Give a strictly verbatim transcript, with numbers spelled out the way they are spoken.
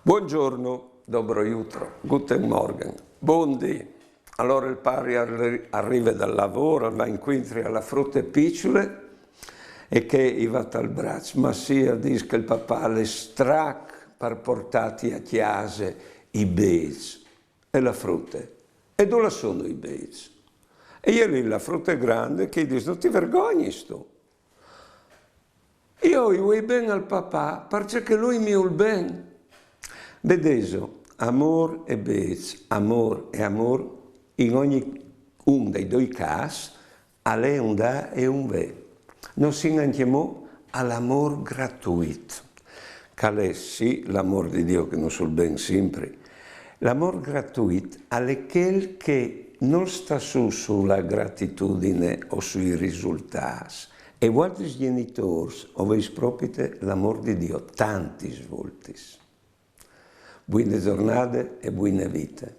Buongiorno, dobro jutro, guten Morgen, bundì. Alore il pari al rive dal lavôr, al va incuintri a la frute piçule e che i va tal braç. Ma sì, al dîs, che il papà al è strach par puartâti a cjase i bêçs. E la frute: e dulà sono i bêçs? E je li la frute grande che i dîs: no ti vergognis tu. Jo i vuei ben al papà, parcè che lui mi vûl ben. Vedêso, amôr e bêçs, amôr e amôr, in ognidun dai doi câs al è un dâ e un vê. No sin ancjemò al amôr gratuit, che al è sì l'amôr di Diu che nus vûl ben simpri. L'amôr gratuit al è chel che nol sta sù su la gratitudine o sui risultâts. E vualtris gjenitôrs o vês propite l'amôr di Diu tantis voltis. Buine zornade e buine vite.